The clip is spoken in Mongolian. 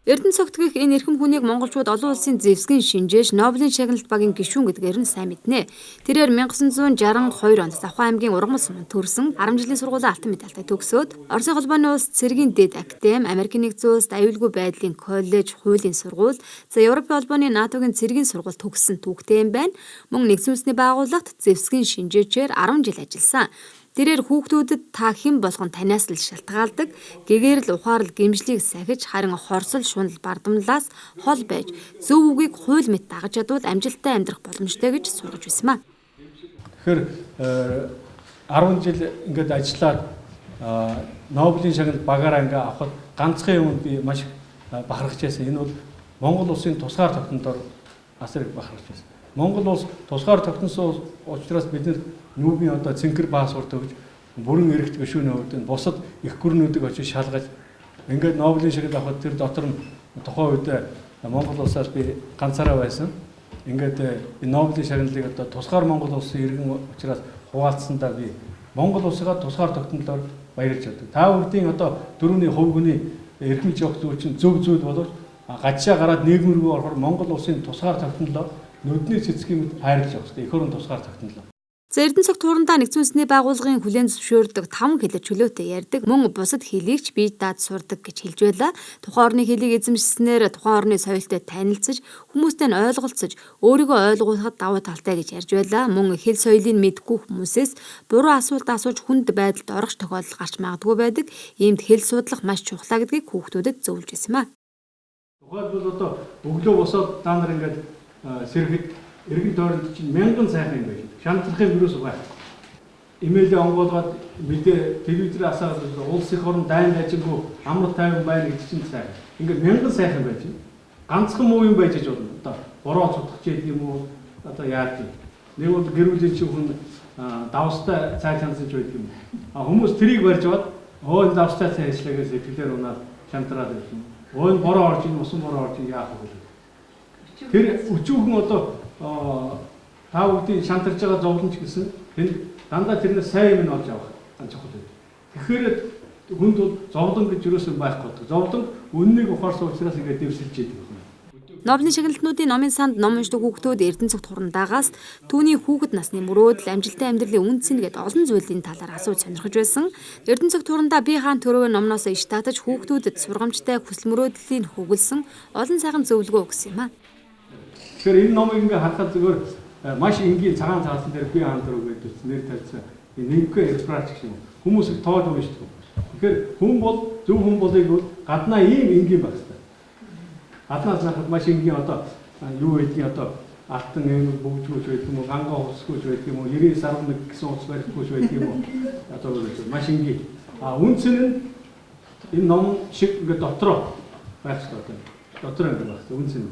Эрдэнэ цогт гэх энэ эрхэм хүнийг монголчууд олон улсын зэвсгийн шинжээч, Нобелийн шагналт багийн гишүүн гэдгээр нь сайн мэднэ. Тэрээр 1962 онд Завхан аймгийн Ургамал суманд төрсөн, 10 жилийн сургуулаа алтан медальтай төгсөөд, Оросын холбооны улс цэргийн дэд академи, Америкийн нэгдсэн улсад аюулгүй байдлын коллеж, хуулийн сургууль, за Европын холбооны НАТОгийн цэргийн сургууль төгссөн түүхтэй юм байна. Мөн нэгдсэн үндэсний байгууллагт зэвсгийн шинжээчээр 10 жил ажилласан. Тэрээр хүүхдүүдэд та хэн болгон танаас л шалтгаалдаг, гэгээрэл ухаарал гэмшлийг сахиж, харин хорсол шунал бардамлаас хол байж, зөв үгийг хууль мэт дагаж чадвал амжилттай амьдрах боломжтой гэж сургаж байсан ба. Тэгэхээр 10 жил ингээд ажиллаад Нобелийн шагнал багаараа ингээд авахад ганцхан юмд би маш бахархаж байсан. Энэ бол Монгол улсын тусгаар тогтнолоор асар их бахархаж байсан. Монгол улс тусгаар тогтносон учраас бид нар нүүбийн одоо цэнхэр паспорт өгж бүрэн эрхт гишүүн хувьд бусад эх гүрнүүдийг очиж шалгаж ингээд Нобелийн шагнал авахад тэр дотор нь тухайн үед Монгол улсаас би ганцаараа байсан. Ингээд энэ Нобелийн шагналыг одоо тусгаар Монгол улсын иргэн учраас хуваалцсандаа би Монгол улсыгаа тусгаар тогтнолоор баярлж байдаг. Та бүгдийн одоо дөрөвний хувь хүний эрхэмж явах зүйл чинь зөв зүйл боловч гадшаа гараад нийгэм рүү орохоор Монгол улсын тусгаар тогтнолоо нүдний цэцгийн мэт хайрлаж явах хэрэгтэй. Эх орон тусгаар тогтнолоо. За Эрдэнэ цогт хуурандаа нэгдсэн үндэсний байгууллагын хүлээн зөвшөөрдөг 5 хэлээр чөлөөтэй ярьдаг, мөн бусад хэлийг ч бие даад сурдаг гэж хэлж байлаа. Тухайн орны хэлийг эзэмшсэнээр тухайн орны соёлтой танилцаж, хүмүүстэй нь ойлголцож, өөрийгөө ойлгуулахад давуу талтай гэж ярьж байлаа. Мөн хэл соёлыг мэдэхгүй хүмүүсээс буруу асуулт асууж хүнд байдалд орох тохиолдол гарч магадгүй байдаг. Иймд хэл судлах маш чухлаа гэдгийг хүүхдүүдэд зөвлөж байсан ба. Тухайлбал одоо өглөө босоод та нар ингээд сэргэд эргэн тойронд чинь мянган сайхан юм байж. Шантрахын вирус байх. Имэйлээ онгоолгоод мэдээ телевизээр асаагаад улс их орон дайн дайжингүй амар тайван байна гэдэг чинь сайхан. Ингээд мянган сайхан байж. Ганцхан муу юм байж болно. Одоо бороо цутгах гэдэг юм уу? Одоо яаж юм. Нэг бол гэр бүлийн чинь хүн давстай цай чансан ч байдаг юм. А хүмүүс тэрийг барьж аваад өө энэ давстай цай хийслээ гэж сэтгэлээр унаад шантраад байсан. Өө энэ бороо орж ин усан бороо орж ин яах вэ? Тэр өчүүхэн одоо та бүгдийн шантарж байгаа зовлон ч гэсэн тэнд дандаа тэрнээс сайн юм нь олж авах чухал байдаг. Тэгэхээр хүнд бол зовлон гэж юусэн байхгүй. Зовлон үннийг ухаарсан учраас ингээд дэвсэлж идэг юм. Нобелийн шагналтнуудын номын санд ном уншдаг хүүхдүүд Эрдэнэ цогт хурандаагаас түүний хүүхэд насны мөрөөдөл, амжилттай амьдралын үнэ цэн гээд олон зүйлийн талаар асууж сонирхож байсан. Эрдэнэ цогт хурандаа би хаан төрөвөө номноос иш татаж хүүхдүүдэд сургамжтай хүсэл мөрөөдлийн хөглөсөн олон сайхан зөвлөгөө өгсөн юм а. Тэгэхээр энэ номыг ингээ харахад зүгээр маш энгийн цагаан цаасан дээр би хаан төрөв гэдэг нэр тавьсан. Энэ нэггүй практик гэх юм. Хүмүүс их тоож уншдаг. Тэгэхээр хүн бол зөв хүн болыг бол гаднаа ийм энгийн байх хэрэгтэй. Гаднаас харахад маш энгийн одоо юу гэдгийг одоо алтан эм бөгжгүүч байдаг юм уу, ганга хувцсгүйч байдаг юм уу, 99.1 гэсэн утас барихгүйч байдаг юм уу? Одоо маш энгийн. А үнцэн нь энэ ном шиг ингээ дотроо байх хэрэгтэй. Дотроо ингээ байх хэрэгтэй үнцэн.